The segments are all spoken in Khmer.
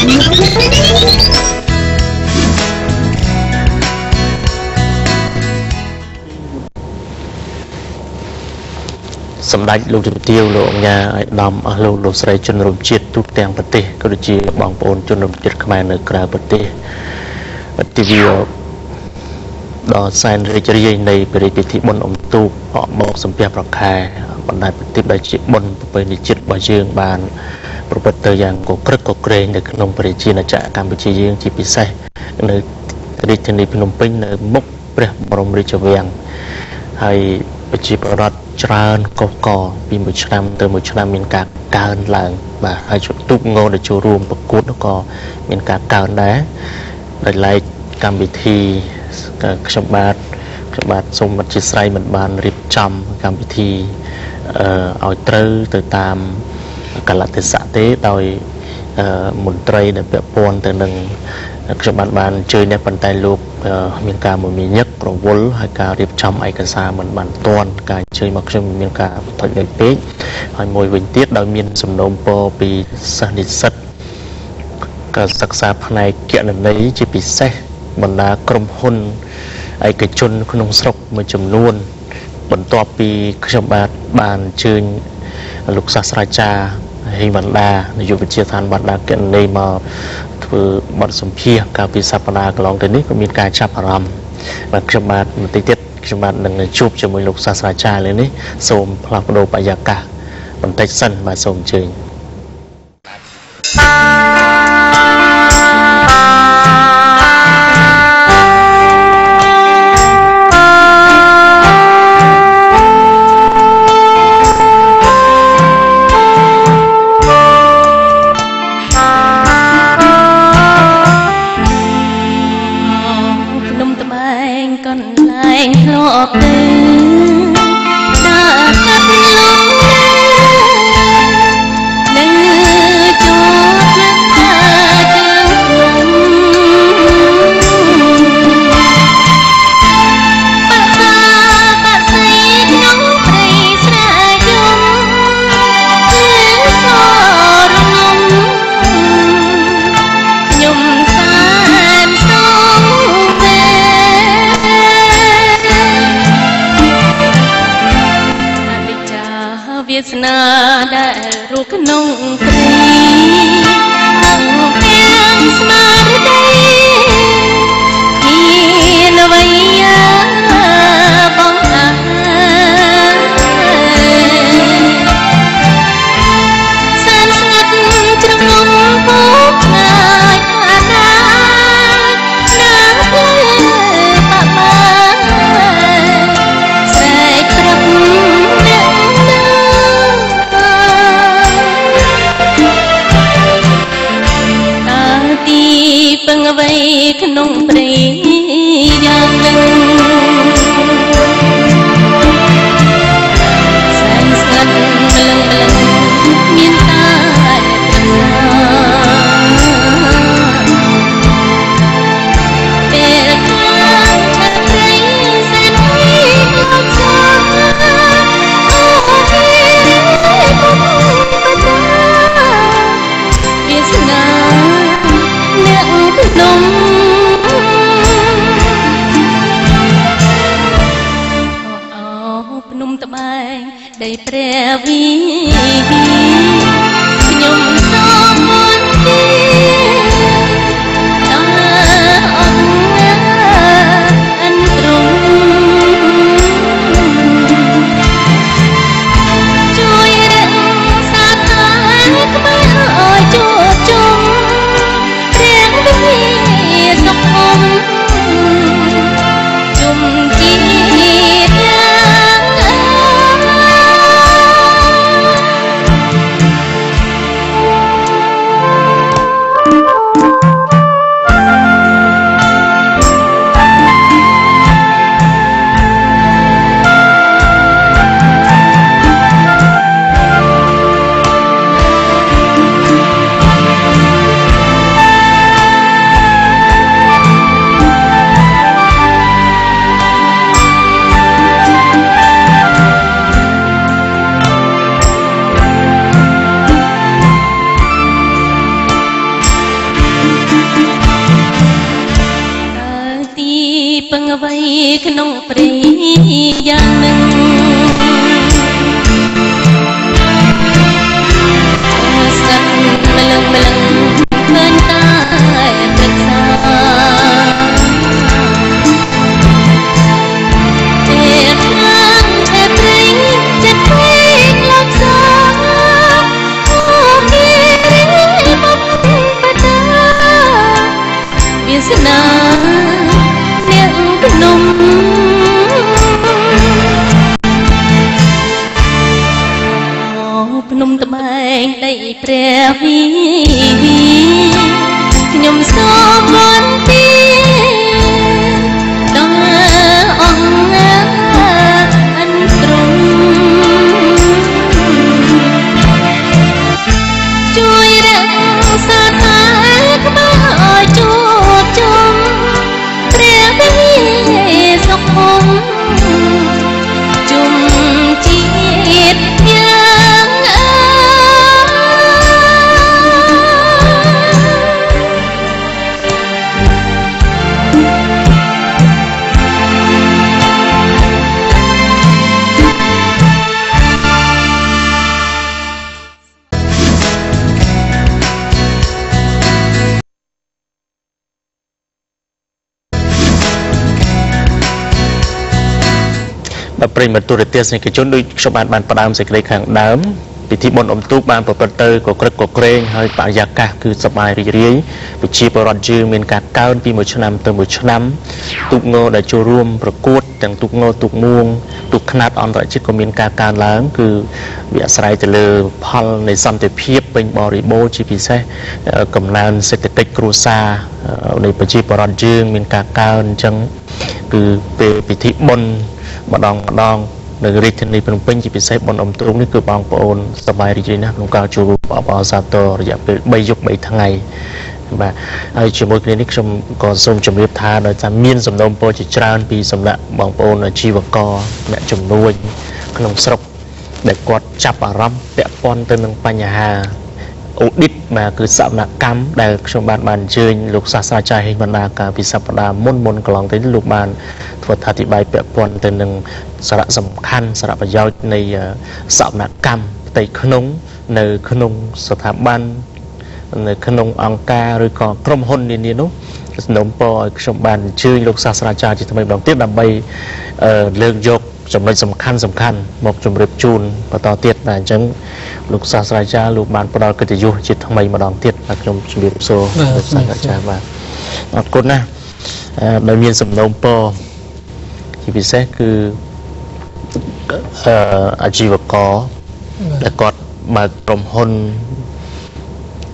សម្ដេចលោកជំទាវលោកអង្គការអាយដាមអស់លោកលោកស្រីជនរួមជាតិទូទាំងប្រទេសក៏ដូចជាបងប្អូនជនរួមជាតិខ្មែរនៅក្រៅប្រទេសទិវាដ៏សែនរីករាយនៃព្រះរាជពិធីបុណ្យអុំទូកអកមកសំពះប្រខែបណ្ដាប្រទីបដែលជាបុណ្យប្រពៃណីជាតិរបស់យើងបានប្រព្រឹត្តទៅយ៉ាងកក្រឹកកក្រែងនៅក្នុងប្រជាណាចក្រកម្ពុជាយើងជាពិសេសនៅរាជធានីភ្នំពេញនៅមុខព្រះបរមរាជវាំងហើយប្រជាពលរដ្ឋច្រើនកុះកពីមួយឆ្នាំទៅមួយឆ្នាំមានការកើនឡើងបាទហើយទូកងដែលចូលរួមប្រកួតក៏មានការកើនដែរដោយឡែកកម្មវិធីខ្ញុំបាទសូមអធិស្ឋានមិនបានរៀបចំកម្មវិធីឲ្យត្រូវទៅតាមកលៈទេសៈទេដោយមន្ត្រីដែលពាក់ព័ន្ធទៅនឹងខ្ញុំបានអញ្ជើញនេះប៉ុន្តែលោកមានការមមាញឹករវល់ហើយការរៀបចំឯកសារមិនបានទាន់ការអញ្ជើញមកខ្ញុំមានការបន្ថយពេកហើយមួយវិញទៀតដោយមានសំណូមពរពីសិស្សនិស្សិតការសិក្សាផ្នែកគណនេយ្យជាពិសេសបណ្ដាក្រុមហ៊ុនឯកជនក្នុងស្រុកមួយចំនួនបន្ទាប់ពីខ្ញុំបាទបានអញ្ជើញលោកសាស្ត្រាចារ្យហេងវណ្ដានាយកវិទ្យាស្ថានបណ្ដាគណនេយ្យមកធ្វើបទសម្ភាសន៍កាលពីសប្តាហ៍កន្លងទៅនេះក៏មានការចាប់អារម្មណ៍បាទខ្ញុំបាទបន្តិចទៀតខ្ញុំបាទនឹងជួបជាមួយលោកសាស្ត្រាចារ្យលើនេះសូមផ្លាស់ប្ដូរបរិយាកាសបន្តិចសិនបាទសូមអញ្ជើញវាសនាដែលរស់ក្នុងព្រៃតាំងទាំងស្មារតីគ្មានអ្វីបងអាសែនស្ងាត់ជ្រងំពូឆ្ងាយអាណាណាភ្លើបបាស្រែកប្រាប់អ្នកទីពឹងអ្វីក្នុងព្រៃយ៉ាងនឹងសែនស្ងាត់ម្លឹងម្លឹងមានតែព្រឹក្សាពេលខាងឆាព្រៃសែនអីខ្លោចសាអូទេពុំបតាវាសនាអ្នកភ្នំ ក្នុងព្រៃយ៉ាងនឹងសឹកម្លឹងម្លឹងឃើញតែព្រឹក្សាពេលខ្លាំងឆេព្រៃចិត្តពេកលោកសាអូគេមកបតាវាសនាអ្នកភ្នំភ្នំត្បែងដីព្រះវិហាខ្ញុំសូមវន្តាដល់អង្គអិនទ្រង់ជួយរក្សាថែក្បាលជួបជុំព្រះវិហាសុខុមជុំជាតិយ៉ាង ប្រិយមិត្តទូរទស្សនិកជនដូចខ្ញុំបានផ្ដើមសេចក្តីខាងដើមពិធីបុណ្យអុំទូកបានប្រព្រឹត្តទៅក៏ក្រឹកក៏ក្រែងហើយបរិយាកាសគឺសប្បាយរីករាយប្រជាពលរដ្ឋយើងមានការកើនពីមួយឆ្នាំទៅមួយឆ្នាំទូកងដែលចូលរួមប្រកួតទាំងទូកងទូកមួងទូកខ្នាតអន្តរជាតិក៏មានការកើនឡើងគឺវាអាស្រ័យទៅលើផលនៃសន្តិភាពពេញបរិបូរណ៍ជាពិសេសកំណើនសេដ្ឋកិច្ចគ្រួសារនៃប្រជាពលរដ្ឋយើងមានការកើនអញ្ចឹងគឺពេលពិធីបុណ្យម្ដងម្ដងនៅរាជធានីភ្នំពេញជាពិសេសបុណ្យអុំទូកនេះគឺបងប្អូនសប្បាយរីករាយណាស់ក្នុងការចូលរួមអបអរសាទររយៈពេល3យប់3ថ្ងៃបាទហើយជាមួយគ្នានេះខ្ញុំក៏សូមជម្រាបថាដោយសារមានសំណូមពរជាច្រើនពីសំណាក់បងប្អូនអាជីវករអ្នកជំនួញក្នុងស្រុកដែលគាត់ចាប់អារម្មណ៍ពាក់ព័ន្ធទៅនឹងបញ្ហាអូឌីតបាទគឺសវនកម្មដែលខ្ញុំបានអញ្ជើញលោកសាស្ត្រាចារ្យហេងបណ្ដាកាលពីសប្តាហ៍មុនកន្លងទៅលោកបានធ្វើអធិប្បាយពាក់ព័ន្ធទៅនឹងសារៈសំខាន់សារៈប្រយោជន៍នៃសវនកម្មផ្ទៃក្នុងនៅក្នុងស្ថាប័ននៅក្នុងអង្គការឬក៏ក្រុមហ៊ុននានានោះសំណូមពរឲ្យខ្ញុំបានអញ្ជើញលោកសាស្ត្រាចារ្យជាថ្មីម្ដងទៀតដើម្បីលើកយកចំណុចសំខាន់មកជម្រាបជូនបន្តទៀតបាទអញ្ចឹងលោកសាស្ត្រាចារ្យលោកបានផ្ដល់កិត្តិយសជាថ្មីម្ដងទៀតបាទខ្ញុំជម្រាបសួរលោកសាស្ត្រាចារ្យបាទអរគុណណាស់ដែលមានសំណូមពរជាពិសេសគឺអាជីវករដែលគាត់បើកក្រុមហ៊ុន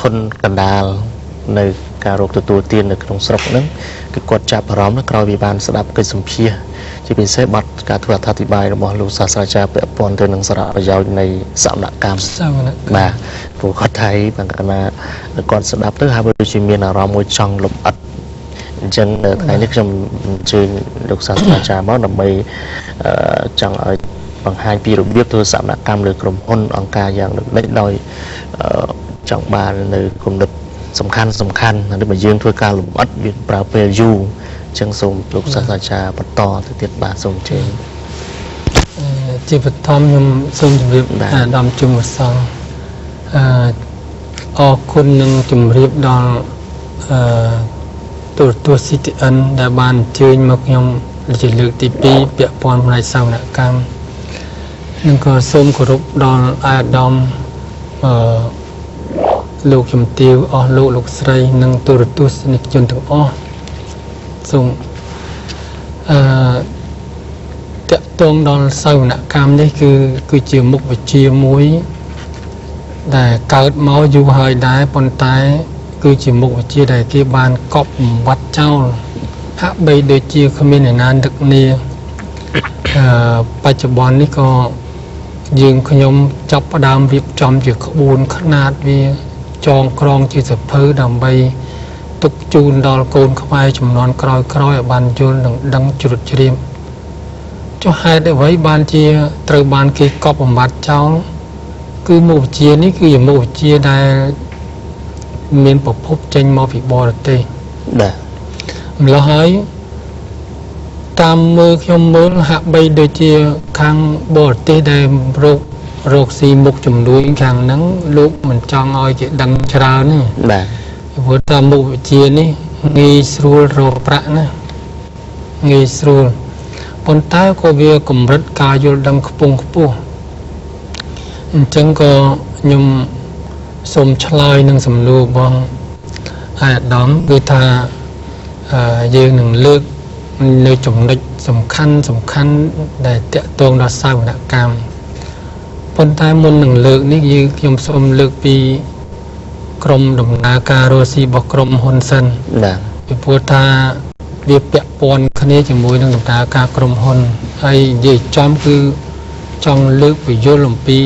ធនកណ្ដាលនៅការរកទទួលទាននៅក្នុងស្រុកហ្នឹងគឺគាត់ចាប់អារម្មណ៍ក្រោយពីបានស្ដាប់កិច្ចសម្ភាសជាពិសេសបទការធ្វើអត្ថាធិប្បាយរបស់លោកសាស្ត្រាចារ្យពាក់ព័ន្ធទៅនឹងសារៈប្រយោជន៍នៃសវនកម្មបាទព្រោះគាត់ថៃបានកាលណាគាត់ស្ដាប់ទៅហើយដូចជាមានអារម្មណ៍មួយចង់លម្អិតអញ្ចឹងថ្ងៃនេះខ្ញុំអញ្ជើញលោកសាស្ត្រាចារ្យមកដើម្បីចង់ឲ្យបង្ហាញពីរបៀបធ្វើសវនកម្មលើក្រុមហ៊ុនអង្គការយ៉ាងដូចម្តេចដោយចង់បាននៅគំនិតសំខាន់ឬបើយើងធ្វើការលម្អិតវាប្រើពេលយូរអញ្ចឹងសូមលោកសាស្ត្រាចារ្យបន្តទៅទៀតបាទសូមអញ្ជើញជាបឋមខ្ញុំសូមជម្រាបអាដាមជុំសង្ឃអរគុណនិងជម្រាបដល់ទូរទស្សន៍ CTN ដែលបានអញ្ជើញមកខ្ញុំជាលើកទី2ពាក់ព័ន្ធផ្នែកសវនកម្មនិងក៏សូមគោរពដល់អាដាមលោកជំទាវអស់លោកលោកស្រីនិងទូរទស្សនិកជនទាំងអស់សូមតាក់ទងដល់សវនកម្មនេះគឺជាមុខវិជ្ជាមួយដែលកើតមកយូរហើយដែរប៉ុន្តែគឺជាមុខវិជ្ជាដែលគេបានកប់បំបត្តិចោលហាក់បីដូចជាគ្មានអ្នកណានឹកនាបច្ចុប្បន្ននេះក៏យើងខ្ញុំចាប់ផ្ដើមរៀបចំជាក្បួនខ្នាតវាចងក្រងជាសភៅដើម្បីទុកជូនដល់កូនខ្មែរចំនួនក្រោយៗឲ្យបានយល់និងដឹងជ្រុតជ្រាបចុះហេតុអ្វីបានជាត្រូវបានគេកប់បំបត្តិចោលគឺមុខវិជ្ជានេះគឺជាមុខវិជ្ជាដែលមានប្រភពចេញមកពីបរទេសបាទម្ល៉េះហើយ តាមមើលខ្ញុំមើលហាក់បីដូចជាខាងបរទេសដែលរកស៊ីមុខជំនួញខាងហ្នឹងលោកមិនចង់ឲ្យគេដឹងច្រើនទេ បាទ ព្រោះថាមុខវិជ្ជានេះងាយស្រួលរកប្រាក់ណាងាយស្រួលប៉ុន្តែក៏វាកម្រិតការយល់ដឹងខ្ពង់ខ្ពស់អញ្ចឹងក៏ខ្ញុំសូមឆ្លើយនឹងសំណួររបស់អាដាមគឺថាយើងនឹងលើកនៅចំណុចសំខាន់ដែលតាក់ទងដល់សាវនកម្មប៉ុន្តែមុននឹងលើកនេះយើងខ្ញុំសូមលើកពីក្រុមដំណើរការរស់ស៊ីរបស់ក្រុមហ៊ុនសិន បាទ ពីព្រោះថាវាពាក់ព័ន្ធគ្នាជាមួយនឹងដំណើរការក្រុមហ៊ុនហើយនិយាយចំគឺចង់លើកពយល់អំពី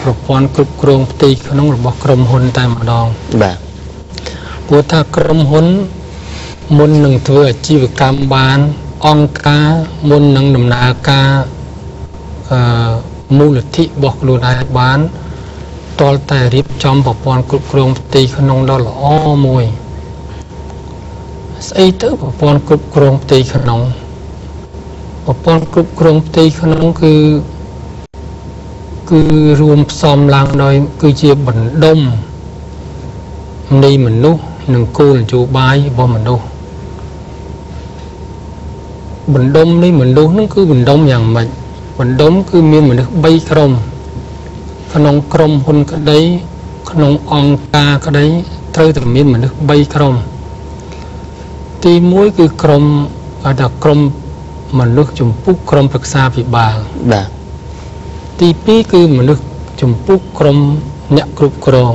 ប្រព័ន្ធគ្រប់គ្រងផ្ទៃក្នុងរបស់ក្រុមហ៊ុនតែម្ដង បាទ ព្រោះថាក្រុមហ៊ុនមុននឹងធ្វើអាជីវកម្មបានអង្គការមុននឹងដំណើរការមូលនិធិរបស់ខ្លួនឯងបានទាល់តែរៀបចំប្រព័ន្ធគ្រប់គ្រងផ្ទៃក្នុងដ៏ល្អមួយស្អីទៅប្រព័ន្ធគ្រប់គ្រងផ្ទៃក្នុងប្រព័ន្ធគ្រប់គ្រងផ្ទៃក្នុងគឺរួមផ្សំឡើងដោយគឺជាបណ្ដុំនៃមនុស្សនិងគោលនយោបាយរបស់មនុស្សបណ្ដុំនៃមនុស្សនឹងគឺបណ្ដុំយ៉ាងម៉េចបណ្ដុំគឺមានមនុស្ស3ក្រុមក្នុងក្រុមហ៊ុនក្តីក្នុងអង្គការក្តីត្រូវតែមានមនុស្ស3ក្រុមទី1គឺក្រុមហៅថាក្រុមមនុស្សជំពូកក្រុមប្រឹក្សាភិបាល បាទ ទី2គឺមនុស្សជំពូកក្រុមអ្នកគ្រប់គ្រង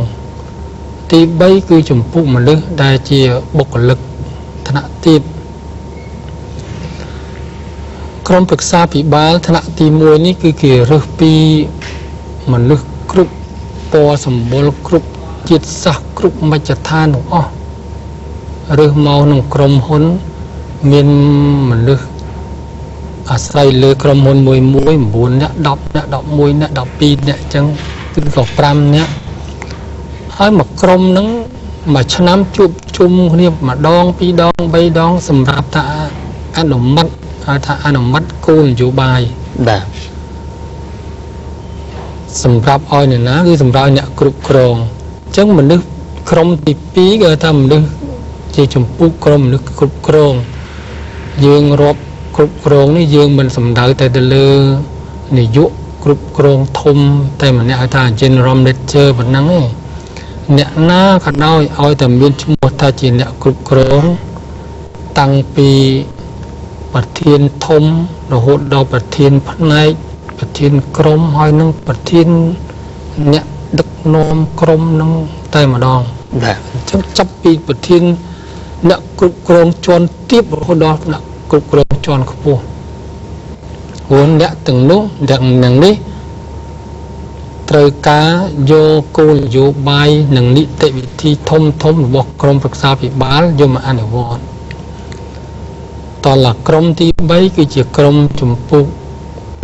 ទី3គឺជំពូកមនុស្សដែលជាបុគ្គលិកថ្នាក់ទាបក្រុមប្រឹក្សាភិបាលថ្នាក់ទី1នេះគឺគេរើសពីមនុស្សគ្រប់ពណ៌សម្បុរគ្រប់ជាតិសាសន៍គ្រប់មជ្ឈដ្ឋានទាំងអស់រើសមកក្នុងក្រុមហ៊ុនមានមនុស្សអាស្រ័យលើក្រុមហ៊ុនមួយមួយ9នាក់10នាក់11នាក់12នាក់អញ្ចឹងគឺក៏5នាក់ហើយមួយក្រុមហ្នឹងមួយឆ្នាំជួបជុំគ្នាម្ដងពីរដងបីដងសម្រាប់ថាអនុម័តហៅថាអនុម័តគោលនយោបាយ បាទ សម្រាប់ឲ្យអ្នកណាគឺសម្រាប់អ្នកគ្រប់គ្រងអញ្ចឹងមនុស្សក្រុមទី2គេថាមនុស្សជាចម្ពោះក្រុមមនុស្សគ្រប់គ្រងយើងរាប់គ្រប់គ្រងនេះយើងមិនសំដៅតែទៅលើនាយកគ្រប់គ្រងធំតែម្នាក់ហៅថា General Manager ប៉ុណ្ណឹងឯងអ្នកណាក៏ដោយឲ្យតែមានឈ្មោះថាជាអ្នកគ្រប់គ្រងតាំងពីប្រធានធំរហូតដល់ប្រធានផ្នែកប្រធានក្រុមហើយនឹងប្រធានអ្នកដឹកនាំក្រុមនឹងតែម្ដង បាទ អញ្ចឹងចាប់ពីប្រធានអ្នកគ្រប់គ្រងជាន់ទាបរហូតដល់អ្នកគ្រប់គ្រងជាន់ខ្ពស់ព្រោះអ្នកទាំងនោះទាំងនឹងនេះត្រូវការយកគោលនយោបាយនិងនីតិវិធីធំធំរបស់ក្រុមប្រឹក្សាភិបាលយកមកអនុវត្តតឡាក្រុមទី3គឺជាក្រុមជំពូក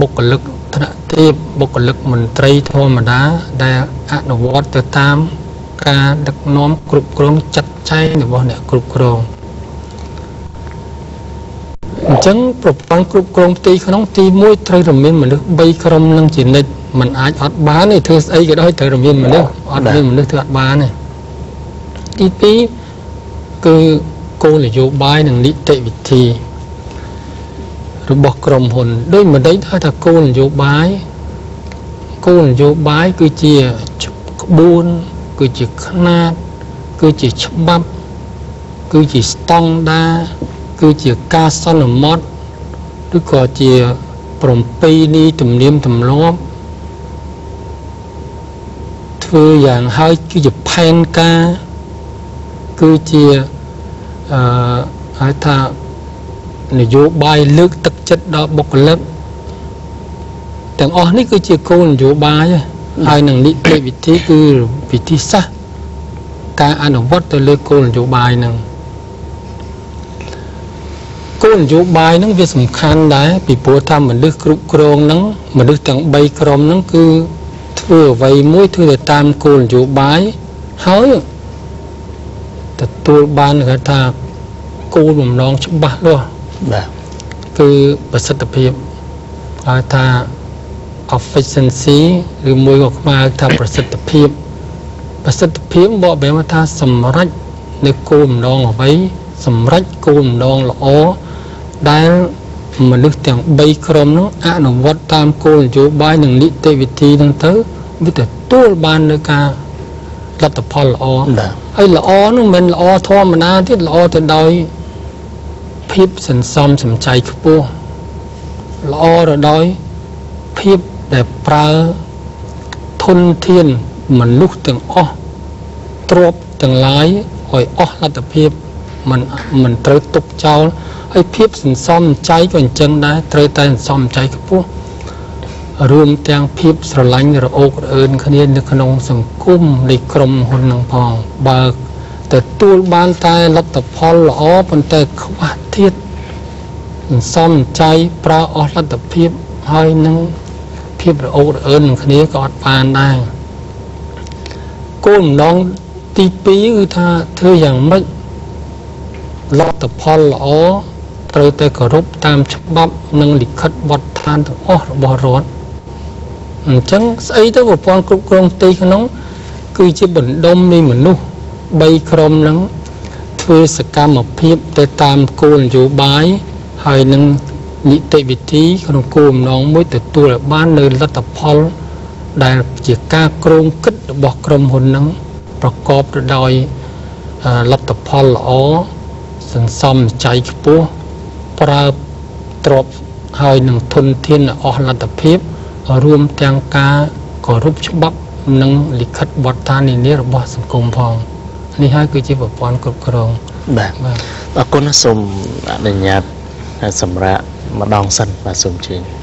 បុគ្គលិកថ្នាក់ទាបបុគ្គលិកមន្ត្រីធម្មតាដែលអនុវត្តទៅតាមការដឹកនាំគ្រប់គ្រងចាត់ចែងរបស់អ្នកគ្រប់គ្រងអញ្ចឹងប្រព័ន្ធគ្រប់គ្រងផ្ទៃក្នុងទី1ត្រូវតែមានមនុស្ស3ក្រុមនឹងជានិច្ចมันអាចអត់បានទេធ្វើស្អីក៏ដោយត្រូវតែមានមនុស្សអត់មានមនុស្សធ្វើអត់បានទេទី2គឺគោលនយោបាយនិងនីតិវិធីរបស់ក្រុមហ៊ុនដោយមិនដេចថាគោលនយោបាយគោលនយោបាយគឺជាក្បួនគឺជាខ្នាតគឺជាច្បាប់គឺជាស្តង់ដារគឺជាការសន្មត់ឬក៏ជាប្រពៃណីទំនៀមទម្លាប់ធ្វើយ៉ាងហើយគឺជាផែនការគឺជាហៅថានយោបាយលើកទឹកចិត្តដល់បុគ្គលិកទាំងអស់នេះគឺជាគោលនយោបាយហើយនឹងនីតិវិធីគឺវិធីសាស្ត្រការអនុវត្តទៅលើគោលនយោបាយហ្នឹងគោលនយោបាយហ្នឹងវាសំខាន់ដែរពីព្រោះថាមនុស្សគ្រប់គ្រងហ្នឹងមនុស្សទាំង3ក្រុមហ្នឹងគឺធ្វើអ្វីមួយធ្វើទៅតាមគោលនយោបាយហើយទទួលបានគេថាគោលបំណងច្បាស់លាស់ បាទ គឺប្រសិទ្ធភាព ហៅថា efficiency ឬមួយក៏ខ្មែរថាប្រសិទ្ធភាព។ ប្រសិទ្ធភាពបកប្រែមកថា សម្រេចនៅគោលម្ដងអ្វី សម្រេចគោលម្ដងល្អ ដែលមនុស្សទាំង3ក្រុមនោះអនុវត្តតាមគោលនយោបាយនិងនីតិវិធីហ្នឹងទៅ វាទទួលបាននៅការលទ្ធផលល្អ ហើយល្អនោះមិនល្អធម្មតាទៀត ល្អទៅដោយភាពសន្សំសំចៃខ្ពស់ ល្អទៅដោយភាពដែលប្រើធនធានមនុស្សទាំងអស់ទ្រព្យទាំងឡាយឲ្យអស់លទ្ធភាព មិនត្រូវទុកចោល ហើយភាពសន្សំចៃក៏អញ្ចឹងដែរ ត្រូវតែសន្សំចៃខ្ពស់ រួមទាំងភាពស្រឡាញ់រអូករអឿនគ្នានៅក្នុងសង្គមនៃក្រុមហ៊ុននឹងផង។ បើទទួលបានតែលទ្ធផលល្អ ប៉ុន្តែខ្វះធាតុសន្សំចៃ ប្រើអស់លទ្ធភាព ហើយនឹងភាពរអូករអឿននឹងគ្នាក៏អត់បានដែរ។ គោលបំណងទី2គឺថា ធ្វើយ៉ាងម៉េចលទ្ធផលល្អត្រូវតែគោរពតាមច្បាប់និងលិខិតបទដ្ឋានទាំងអស់របស់រដ្ឋ។ អញ្ចឹងស្អីទៅ ប្រព័ន្ធគ្រប់គ្រងផ្ទៃក្នុង គឺជាបណ្ដុំនៃមនុស្ស3ក្រុមហ្នឹង ធ្វើសកម្មភាពទៅតាមគោលនយោបាយហើយនឹងនីតិវិធី ក្នុងគោលបំណងមួយទទួលបាននៅលទ្ធផលដែលជាការគ្រោងគិតរបស់ក្រុមហ៊ុនហ្នឹង ប្រកបទៅដោយលទ្ធផលល្អ សន្សំចៃខ្ពស់ ប្រើទ្រព្យហើយនឹងធនធានអស់លទ្ធភាព រួមទាំងការគោរពច្បាប់និងលិខិតបទដ្ឋាននានារបស់សង្គមផង។ នេះហើយគឺជាប្រព័ន្ធគ្រប់គ្រង។ បាទ អរគុណ។ សូមអនុញ្ញាតសម្រាប់ម្ដងសិន បាទ សូមជឿ។